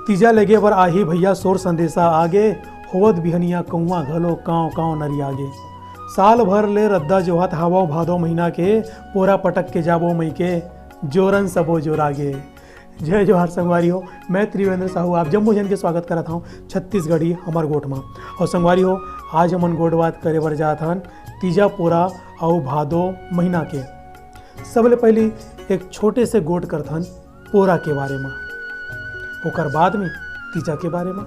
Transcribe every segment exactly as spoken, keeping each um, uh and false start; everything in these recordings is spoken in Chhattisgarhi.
तीजा लेगे बर आही भैया, सोर संदेशा आगे, होवत बिहनिया कौआ घलो कांव कांव नरियागे। साल भर ले रद्दा जोहत हावव भादो महीना के, पोरा पटक के जाबो मइके, जोरन सबो जोरागे। जय जोहार संगवारी हो, मैं त्रिवेंद्र साहू आप जम्मो झन के स्वागत करत हौं छत्तीसगढ़ी हमर गोठ म। अउ संगवारी हो, आज हमन गोठ बात करे बर जात हन तीजा पोरा अउ भादो महीना के। सबले पहिली एक छोटे से गोठ करथन पोरा के बारे म, ओकर बाद में तीजा के बारे म।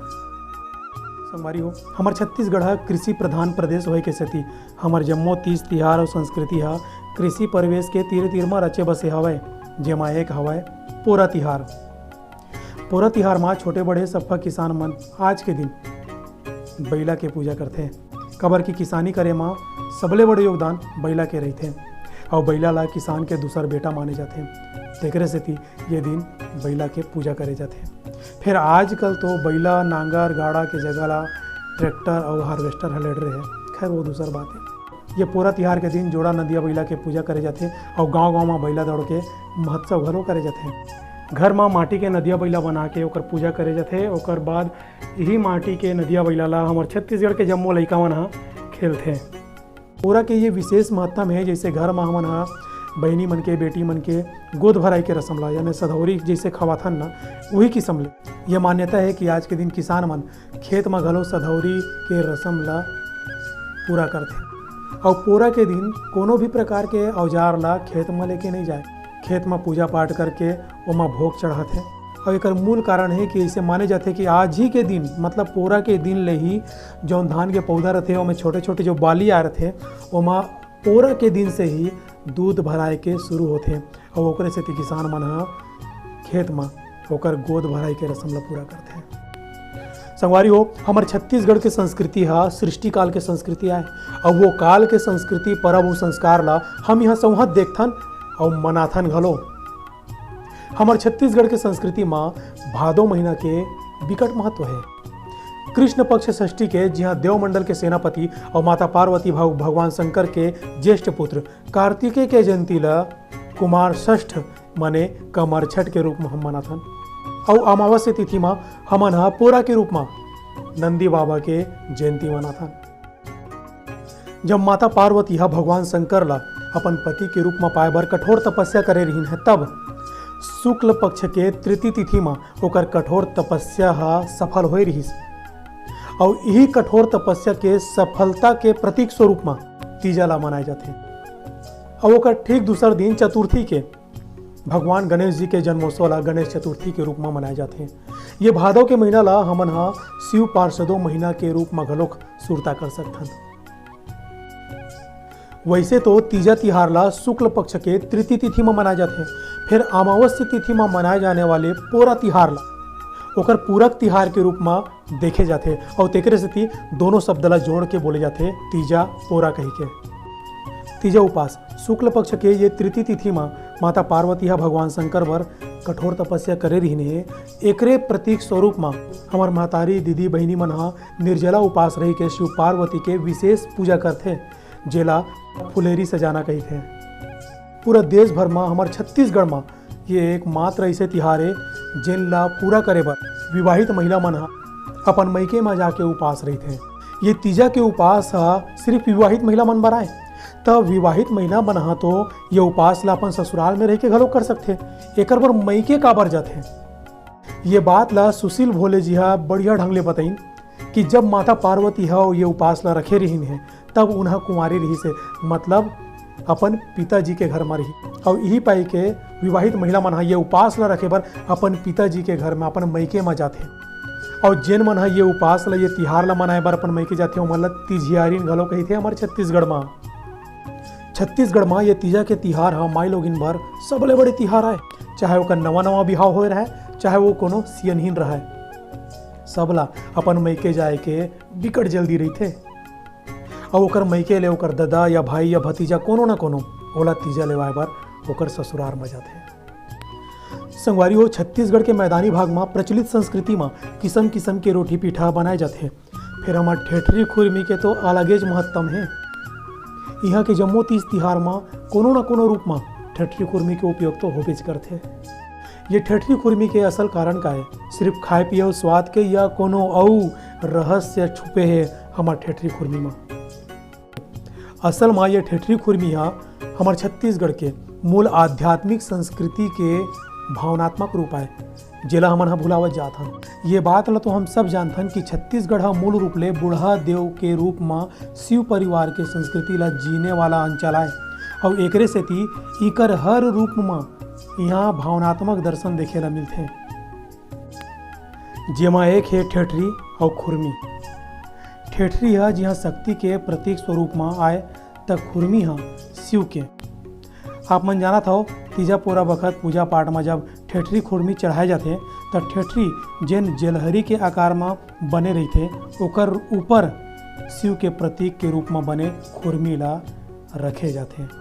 संगवारी हो, हमर छत्तीसगढ़ ह कृषि प्रधान प्रदेश होए के सेती हमर जम्मो तीज तिहार अउ संस्कृति ह कृषि परिवेश के तीर तीर म रचे बसे हवय, जेमा एक हवय पोरा तिहार। पोरा तिहार म छोटे बड़े सब्बा किसान मन आज के दिन बइला के पूजा करथे, काबर कि किसानी करे म सबले बड़े योगदान बइला के रहिथे, अउ बइला ल किसान के दूसर बेटा माने जाथे। तेकरे सेती ये दिन बइला के पूजा करे जाथे। फेर आजकल तो बइला, नांगर, गाड़ा के जगह ला ट्रैक्टर अउ हार्वेस्टर ह ले डरे हे। खैर, वो दूसर बात हे। ये पोरा तिहार के दिन जोड़ा नदिया बइला के पूजा करे जाथे अउ गांव-गांव म बइला दौड़ के महोत्सव घलो करे जाथे। घर म माटी के नदिया बइला बना के ओकर पूजा करे जाथे। ओकर बाद इही माटी के नदिया बइला ला हमर छत्तीसगढ़ के जम्मो लइका मन ह खेलथे। पोरा के ये विशेष महत्तम हे, जइसे घर म हमन ह बहिनी मन के, बेटी मन के गोद भराई के रसम ला, यानी सधौरी जइसे खवाथन ना, उही किसम ले। ये मान्यता हे कि आज के दिन किसान मन खेत म घलो सधौरी के रसम ला पूरा करथे। अउ पोरा के दिन कोनो भी प्रकार के औजार ला खेत म लेके नइ जाय। खेत म पूजा पाठ करके ओमा भोग चढ़ाथे। अउ एकर मूल कारण हे कि अइसे माने जाथे कि आज ही के दिन, मतलब पोरा के दिन ले ही जौन धान के पौधा रथे, ओमे छोटे-छोटे जो बाली आए रथे, ओमा पोरा के दिन से ही दूध भराए के शुरू होथे। अउ ओकरे सेती किसान मन ह खेत म ओकर गोद भराई के रसम ल पूरा करथे। संगवारी हो, हमर छत्तीसगढ़ के संस्कृति ह सृष्टि काल के संस्कृति आय, अउ वो काल के संस्कृति, परब अउ संस्कार ल हम इहाँ सौंहत देखथन अउ मनाथन घलो। हमर छत्तीसगढ़ के संस्कृति म भादो महीना के बिकट महत्व हे। कृष्ण पक्ष षष्ठी के जिहाँ देवमंडल के सेनापति अउ माता पार्वती भग-, भगवान शंकर के ज्येष्ठ पुत्र कार्तिकेय के जयंती ल कुमार षष्ठ माने कमरछठ के रूप म हम मनाथन। अउ अमावस्या तिथि म हमन ह पोरा के रूप म नंदी बाबा के जयंती मनाथन। जब माता पार्वती ह भगवान शंकर ल अपन पति के रूप म पाए बर कठोर तपस्या करे रिहिन हे, तब शुक्ल पक्ष के तृतीय तिथि म ओकर कठोर तपस्या ह सफल होए रिहिस। अउ इही कठोर तपस्या के सफलता के प्रतीक स्वरूप म तीजा ल मनाए जाथे। अउ ओकर ठीक दूसर दिन चतुर्थी के भगवान गणेश जी के जन्मोत्सव ला गणेश चतुर्थी के रूप म मनाए जाथे। ये भादव के महीना ला हमन ह शिव पार्षदो महीना के रूप म घलोक सुरता कर सकथन। वैसे तो तीजा तिहार ला शुक्ल पक्ष के तृतीय तिथि म मनाए जाथे, फेर अमावस्या तिथि म मनाए जाने वाले पोरा तिहार ला ओकर पूरक तिहार के रूप म देखे जाथे अउ तेकरे सेती दोनों शब्द ला जोड़ के बोले जाथे तीजा पोरा कहिके। तीजा उपास शुक्ल पक्ष के ये तृतीय तिथि म माता पार्वती ह भगवान शंकर बर कठोर तपस्या करे रिहिन हे। एकरे प्रतीक स्वरूप म हमर महतारी, दीदी, बहिनी मन ह निर्जला उपास रहि के शिव पार्वती के विशेष पूजा करथे, जेला फुलेरी सजाना कहिथे। पूरा देश भर म हमर छत्तीसगढ़ म ये एकमात्र अइसे तिहार ए, जेन ला पूरा करे बर विवाहित महिला मन ह अपन मइके म जाके उपास रहिथे। ये तीजा के उपास ह सिर्फ विवाहित महिला मन बर आय, त विवाहित महिला मन ह तो ये उपास ला अपन ससुराल में रहिके घलो कर सकथे, एकर बर मइके काबर जाथे? ये बात ला सुशील भोले जी ह बढ़िया ढंग ले बतइन कि जब माता पार्वती ह ये उपास ला रखे रिहिन हे, तब उनहा कुंवारी रिहिस हे, मतलब अपन पिताजी के घर म रिहिस। अउ इही पाई के विवाहित महिला मन ह ये उपास ला रखे बर अपन पिताजी के घर म, अपन मइके म जाथे। अउ जेन मन ह ये उपास ला, ये तिहार ला मनाए बर अपन मइके जाथे, ओमन ला तिजहियारिन घलो कहिथे हमर छत्तीसगढ़ म। छत्तीसगढ़ म ये तीजा के तिहार ह माईलोगिन बर सबले बड़े तिहार आय, चाहे ओकर नवा-नवा बिहाव होए रहय, चाहे वो कोनो सियनहिन रहय। सबला अपन मइके जाए के बिकट जल्दी रहिथे। अउ ओकर मइके ले ओकर ददा या भाई या भतीजा कोनो न कोनो ओला तीजा लेवाए बर ओकर ससुरार म जाथे। संगवारी हो, छत्तीसगढ़ के मैदानी भाग म प्रचलित संस्कृति म किसम-किसम के रोटी पीठा बनाए जाथे। फेर हमर ठेठरी खुरमी के तो अलगेच महत्तम हे। इहाँ के जम्मो तीज तिहार म कोनो न कोनो रूप म ठेठरी खुरमी के उपयोग तो होबेच करथे। ये ठेठरी खुरमी के असल कारण का हे? सिर्फ खाए पिए अउ स्वाद के, या कोनो अउ रहस्य छुपे हे हमर ठेठरी खुरमी म? असल म ये ठेठरी खुरमी ह हमर छत्तीसगढ़ के मूल आध्यात्मिक संस्कृति के भावनात्मक रूप आय, जेला हमन ह भुलावत जात हन। ये बात ल तो हम सब जानथन कि छत्तीसगढ़ ह मूल रूप ले बूढ़ा देव के रूप म शिव परिवार के संस्कृति ल जीने वाला अंचल आय, अउ एकरे सेती इकर हर रूप म इहाँ भावनात्मक दर्शन देखे ल मिलथे, जेमा एक हे ठेठरी अउ खुरमी। ठेठरी ह जिहाँ शक्ति के प्रतीक स्वरूप म आय, त खुरमी ह शिव के। आप मन जानत हव, तीजा पोरा बखत पूजा पाठ म जब ठेठरी खुरमी चढ़ाए जाथे, त ठेठरी जेन जलहरी के आकार म बने रहिथे, ओकर ऊपर शिव के प्रतीक के रूप म बने खुरमी ला रखे जाथे।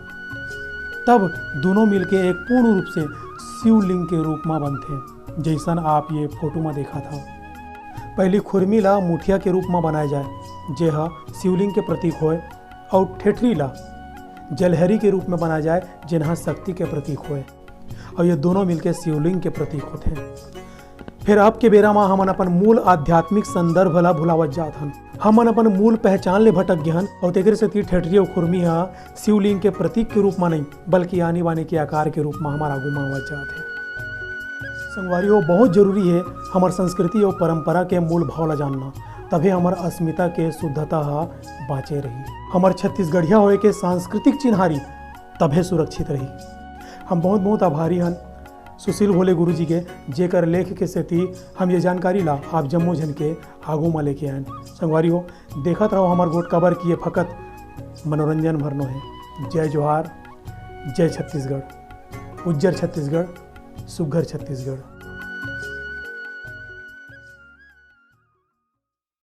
तब दूनों मिलके एक पूर्ण रूप से शिवलिंग के रूप म बनथे, जइसन आप ये फोटो म देखत हव। पहिली खुरमी ला मुठिया के रूप म बनाए जाए, जे ह शिवलिंग के प्रतीक होय, अउ ठेठरी ला जलहरी के रूप म बनाए जाए, जेन ह शक्ति के प्रतीक होय, अउ ये दूनों मिलके शिवलिंग के प्रतीक होथे। फेर अब के बेरा म हमन अपन मूल आध्यात्मिक संदर्भ ला भुलावत जात हन। हमन अपन मूल पहचान ले भटक गे हन, अउ तेकरे सेती ठेठरी अउ खुरमी ह शिवलिंग के प्रतीक के रूप म नहीं, बल्कि आनी बानी के आकार के रूप म हमर आगू म आवत जात हे। संगवारी हो, बहुत जरूरी हे हमर संस्कृति अउ परंपरा के मूल भाव ला जानना, तभे हमर अस्मिता के शुद्धता ह बाँचे रही। हमर छत्तीसगढ़िया होए के सांस्कृतिक चिन्हारी तभे सुरक्षित रही। हम बहुत बहुत आभारी हन सुशील भोले गुरु जी के, जेकर लेख के सेती हम ये जानकारी ला आप जम्मो झन के आगू म लेके आयन। संगवारी हो, देखत रहो हमर गोठ, काबर कि ये फकत मनोरंजन भर नो हे। जय जोहार, जय छत्तीसगढ़, उज्जर छत्तीसगढ़, सुग्घर छत्तीसगढ़।